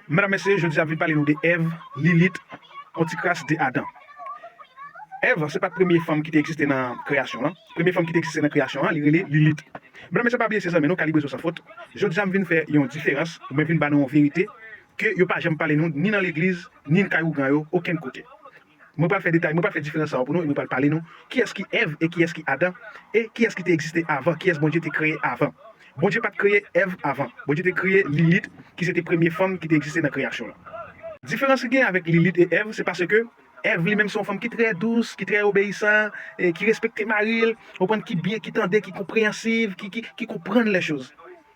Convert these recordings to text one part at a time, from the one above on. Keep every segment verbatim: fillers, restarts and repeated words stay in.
Medam, mesye, jodi a m vin pale nou de Èv, Lilit, yon ti kras de Adan. Èv, se pa t premye fanm ki te egziste nan kreyasyon an. Premye fanm ki te egziste nan kreyasyon an, li rele Lilit. Medam, mesye, pa bliye se zanmi nou, Kalibre Zo San Fot. Jodi a m vin fè yon diferans, mwen vin ba nou yon verite ke yo pa janm pale nou, ni nan legliz, ni kay ougan yo, okenn kote. Mwen pral fè detay, mwen pral fè diferans sa yo pou nou, e mwen pral pale nou kiyès ki Èv e kiyès ki Adan, e kiyès ki te egziste avan, kiyès Bondye te kreye avan. Bondye pa t kreye Èv avan. Bondye te kreye Lilit, ki se te premye fanm ki te egziste nan kreyasyon an. Diferans ki gen avèk Lilit e Èv, se paske Èv li menm se yon fanm ki trè dous, ki trè obeyisan, e ki respekte mari l, ou konprann, ki byen, ki tande, ki konpreyansiv, ki, ki, ki konprann lè choz.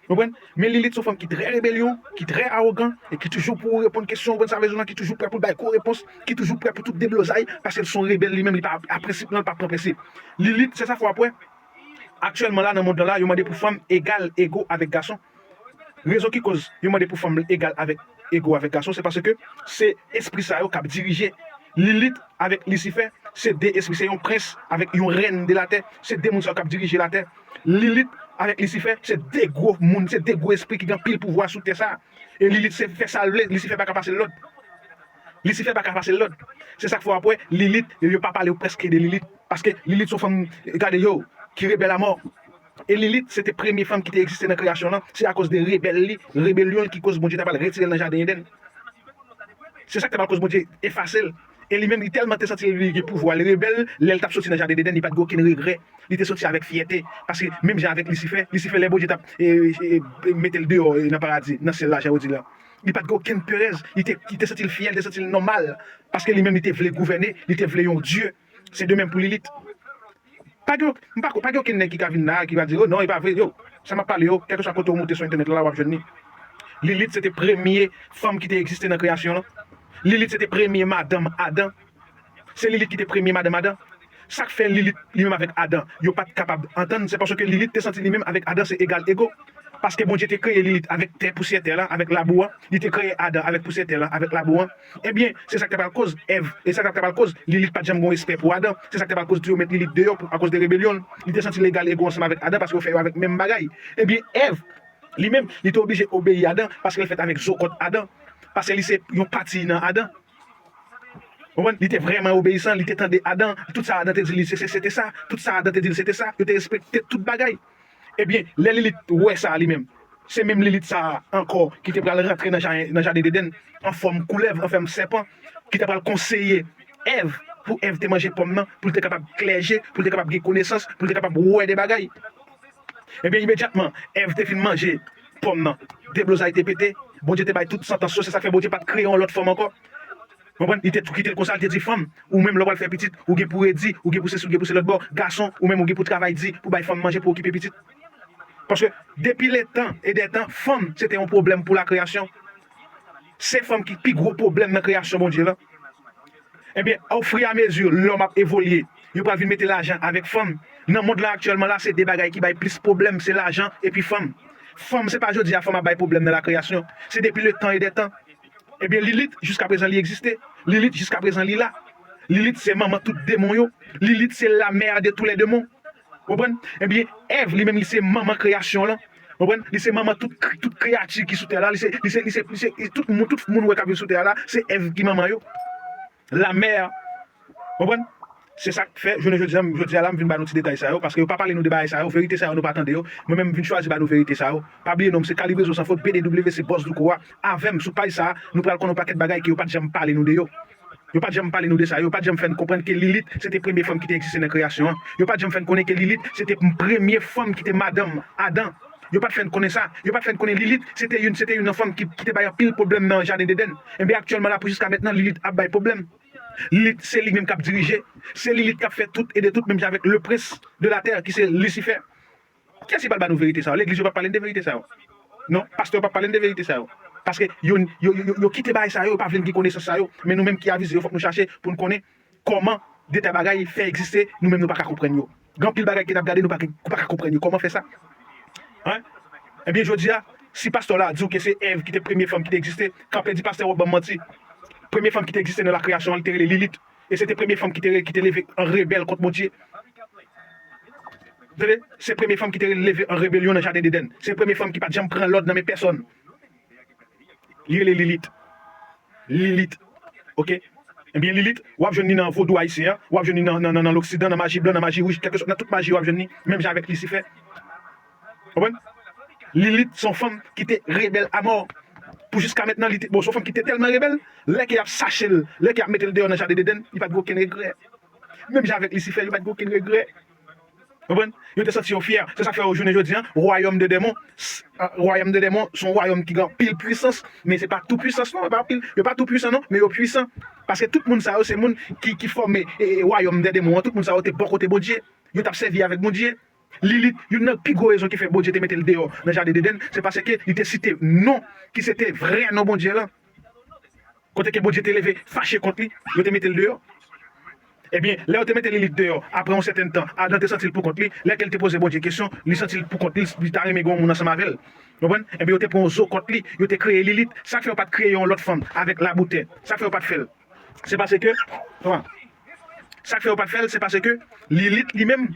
Ou konprann? Men Lilit se yon fanm ki trè rebelyon, ki trè awogan, e ki toujou pou reponn kesyon, ou konprann sa vle di la, ki toujou prè pou l bay gwo repons, ki toujou prè pou tout deblozay, paske l se yon rebèl li menm, li pa, a prensip nan, li pa pran prensip. Lilit, se sa fè w ap wè, aktyèlman la, nan mond lan la, yo mande pou fanm egal, ego avèk gason. Rezon ki koz yo mande pou fanm egal avèk, ego avèk gason, se paske se espri sa yo k ap dirije. Lilit avèk Lisifè, se de espri, se yon prens avèk yon rèn de latè, se de moun sa yo k ap dirije latè. Lilit avèk Lisifè, se de gwo moun, se de gwo espri ki gen anpil pouvwa sou tè sa. E Lilit se fè sa l vle, Lisifè pa ka pase l lòd. Lisifè pa ka pase l lòd. Se sa k fè w ap wè, Lilit, yo pa pale yo prèske de Lilit. Paske Lilit se yon fanm, gade yo, ki rebèl amò. E Lilit, se te premye fanm ki te egziste nan kreyasyon lan. Se akoz de rebèl li, rebelyon l ki koz Bondye ta pral retire l nan jaden Edenn. Se sa k ta pral koz Bondye efase l. E li menm, li tèlman te santi li gen pouvwa, li rebèl, lè l t ap soti nan jaden Edenn, li pa t gen okenn regrè. Li te soti avèk fyète. Paske menm jan avèk Lisifè, Lisifè, lè Bondye t ap, e, e, e, mete l deyò, e, nan paradi, nan syèl la, jan yo di la, li pa t gen okenn perèz. Li te, li te santi l fyè, li te santi l nòmal. Paske li menm, li te vle gouvène, li te vle yon dye. Se de menm pou Lilit. Pa gen, m pa, pa gen okenn nèg ki ka vin la, ki va di, "Oh non, e pa vre, yo." Sa m ap pale yo, kèlkeswa kote w moute sou entènèt la, w ap jwenn li. Lilit, se te premye fanm ki te egziste nan kreyasyon lan. Lilit, se te premye madanm Adan. Se Lilit ki te premye madanm Adan. Sa k fè Lilit, li menm avèk Adan, yo pa t kapab antann, se paske Lilit te santi li menm avèk Adan se egal ego. Paske Bondye te kreye Lilit avèk tè, pousyè tè la, avèk labou an. Li te kreye Adan avèk pousyè tè la, avèk labou an. Ebyen, se sa k ta pral koz Èv, e sa k ta pral koz Lilit pa t janm gen respè pou Adan. Se sa k ta pral koz tou yo met Lilit deyò pou, akoz de rebelyon l. Li te santi l egal ego ansanm avèk Adan paske yo fè yo avèk menm bagay. Ebyen, Èv, li menm, li te oblije obeyi Adan paske l fèt avèk zo kòt Adan. Paske li se yon pati nan Adan. Ou konprann? Li te vrèman obeyisan, li te tande Adan. Tout sa Adan te di li, se, se, se te sa. Tout sa Adan te di l, se te sa. Yo te respekte tout bagay. Ebyen, lè Lilit wè sa li menm, se menm Lilit sa a ankò ki te pral rantre nan jaden, nan jaden Edenn, an fòm koulèv, an fòm sèpan, ki te pral konseye Èv pou Èv te manje pòm nan, pou l te kapab klè je, pou l te kapab gen konesans, pou l te kapab wè de bagay. Ebyen, imedyatman, Èv te fin manje pòm nan, deblozay te pete, Bondye te bay tout santans yo, se sa k fè Bondye pa t kreye yon lòt fanm ankò. Konprann? Li te tou kite l konsa, li te di fanm, ou menm lè w pral fè pitit, ou gen pou redi, ou gen pou sesi, ou gen pou se lòt bò. Gason, ou menm ou gen pou travay di, pou bay fanm manje, pou okipe pitit. Paske depi letan e dètan, fanm se te yon pwoblèm pou lakreyasyon. Se fanm ki pi gwo pwoblèm nan kreyasyon Bondye lan. Ebyen, ofriamezi lòm ap evolye, yo pral vin mete lajan avèk fanm. Nan mond lan aktyèlman la, se de bagay ki bay plis pwoblèm, se lajan epi fanm. Fanm, se pa jodi a fanm ap bay pwoblèm nan lakreyasyon. Se depi letan e dètan. Ebyen, Lilit, jiskaprezan li egziste. Lilit, jiskaprezan li la. Lilit se manman tout demon yo. Lilit se la mère de tous les démons. Ou konprann? Ebyen, Èv, li menm, li se manman kreyasyon lan. Ou konprann? Li se manman tout, kre- tout kreyati ki sou tè la. Li se, li se, li se, li se, li, tout moun, tout moun wè k ap viv sou tè la, se Èv ki manman yo. La mère. Ou konprann? Se sa k fè, jounen jodi a, jodi a la, m vin ba nou ti detay sa yo, paske yo pa pale nou de bagay sa yo, verite sa yo, nou pa tande yo. Mwen menm, m vin chwazi ba nou verite sa yo. Pa bliye non m, se Kalibre Zo San Fot, B D W, se bòs Douko a. Avè m sou paj sa a, nou pral konn yon pakèt bagay ke yo pa t janm pale nou de yo. Yo pa t janm pale nou de sa, yo pa t janm fè n konprann ke Lilit se te premye fanm ki te egziste nan kreyasyon an. Yo pa t janm fè n konnen ke Lilit se te premye fanm ki te madanm Adan. Yo pa t fè n konnen sa. Yo pa t fè n konnen Lilit se te youn, se te youn nan fanm ki, ki te bay anpil pwoblèm nan jaden Edenn. Enben, aktyèlman la, pou jiska mentnan, Lilit ap bay pwoblèm. Lilit se li menm k ap dirije. Se Lilit k ap fè tout e de tout, menm jan avèk le prince de la terre, ki se Lisifè. Kiyès ki pral ba nou verite sa yo? Legliz yo p ap pale n de verite sa yo. Non, pastè yo p ap pale n de verite sa yo. Paske yo, yo, yo, yo, yo kite bagay sa yo, yo pa vle n gen konesans sa yo. Men nou menm ki avize yo, fòk nou chache pou n konnen kòman de tèl bagay fè egziste, nou menm nou pa ka konprann yo. Gen anpil bagay ke n ap gade, nou pa, nou pa ka konprann yo. Kòman fè sa? Hein? Ebyen, jodi a, si pastè w la di w ke se Èv ki te premye fanm ki te egziste, kanpe di pastè w ap ban m manti. Premye fanm ki te egziste nan lakreyasyon an, li te rele Lilit. E se te premye fanm ki te, re- ki te leve an rebèl kont Bondye. Tande? Se premye fanm ki te leve an rebelyon nan jaden Edenn. Se premye fanm ki pa t janm pran lòd nan men pèsòn. Li rele Lilit. Lilit. Oke? Ebyen, Lilit, w ap jwenn li nan vodou ayisyen an, w ap jwenn li nan, nan, nan, nan loksidan, nan maji blan, nan maji wouj, kèlkeswa, nan tout maji, w ap jwenn li, menm jan avèk Lisifè. Konprann? Lilit se yon fanm ki te rebèl amò. Pou jiska mentnan, li te, bon, se yon fanm ki te tèlman rebèl, lè ke y ap sache l, lè ke y ap mete l deyò nan jaden Edenn, li pa t gen okenn regrè. Menm jan avèk Lisifè, yo pa t gen okenn regrè. Konprann? Yo te santi yo fyè. Se sa k fè yo jounen jodi a, wayòm de dèmon, s- a, wayòm de dèmon se yon wayòm ki gen anpil pwisans, men se pa tou pwisans non, yo pa anpil, yo pa tou pwisan non, men yo pwisan. Paske tout moun sa yo se moun ki, ki fòme e, e, wayòm de dèmon an, tout moun sa yo te bò kote Bondye. Yo t ap sèvi avèk Bondye. Lilit, youn nan pi gwo rezon ki fè Bondye te mete l deyò nan jaden Edenn, se paske li te site non ki se te vrè non Bondye lan. Kote ke Bondye te leve fache kont li, yo te mete l deyò. Ebyen, lè yo te mete Lilit deyò, apre yon sèten tan, Adan te santi l pou kont li. Lè ke l te poze Bondye kesyon, li santi l pou kont li, li ta renmen gen yon moun ansanm avè l. Konprann? Ebyen, yo te pran yon zo kont li, yo te kreye Lilit. Sa k fè yo pa t kreye yon lòt fanm avèk laboutè? Sa k fè yo pa t fè l? Se paske, sa k fè yo pa t fè l, se paske Lilit li menm,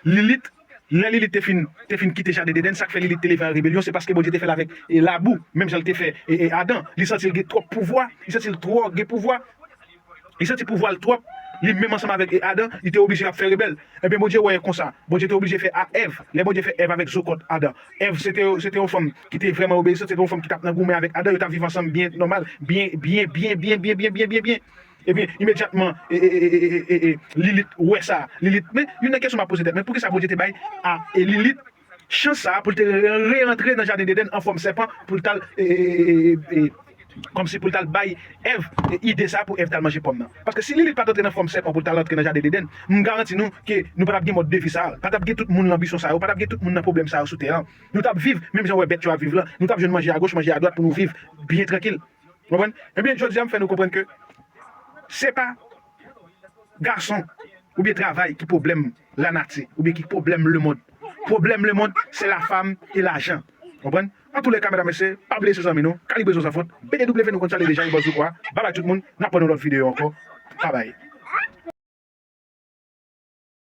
Lilit, lè Lilit te fin, te fin kite jaden Edenn, sa k fè Lilit te leve an rebelyon, se paske Bondye te fè l avèk e, labou, menm jan l te fè e, e, Adan. Li santi l gen twòp pouvwa, li santi l twò gen pouvwa, li santi pouvwa l twòp, li menm ansanm avèk e, Adan, li te oblije ap fè rebèl. Ebyen, Bondye wè konsa, Bondye te oblije fè a Èv, lè Bondye fè Èv avèk zo kont Adan. Èv, se te, se te yon fanm ki te vrèman obeyisant, se te yon fanm ki t ap nan goumen avèk Adan, yo t ap viv ansanm byen nòmal, byen, byen, byen. Ebyen, imedyatman, e, e, e, e, e, e, Lilit wè sa. Lilit, men, youn nan kesyon m ap poze tèt mwen, poukisa Bondye te bay a e, Lilit chans sa a pou l te re- rerantre nan jaden Edenn an fòm sèpan, pou l t al, e, e, e, e, e, kòmsi pou l t al bay Èv e, ide sa a pou Èv t al manje pòm nan? Paske si Lilit pa t antre nan fòm sèpan pou l t al antre nan jaden Edenn, m garanti nou ke nou pa t ap gen mòd de vi sa a, pa t ap gen tout moun lanbisyon sa yo, pa t ap gen tout moun nan pwoblèm sa yo sou tè an. Nou t ap viv menm jan w wè bèt yo ap viv lan, nou t ap jwenn manje agoch, manje adwat pou nou viv byen trankil. Konprann? Ebyen, jodi a m fè nou konprann ke se pa gason oubyen travay ki pwoblèm lanati oubyen ki pwoblèm lemonn. Pwoblèm lemonn, se lafam e lajan. Konprann? Antoulèka, medam, mesye, pa bliye se zanmi nou, Kalibre Zo San Fwont, B D W nou konn sa l ye deja, e bòz ou kwa. Babay tout moun, n ap wè nan lòt videyo ankò. Babay.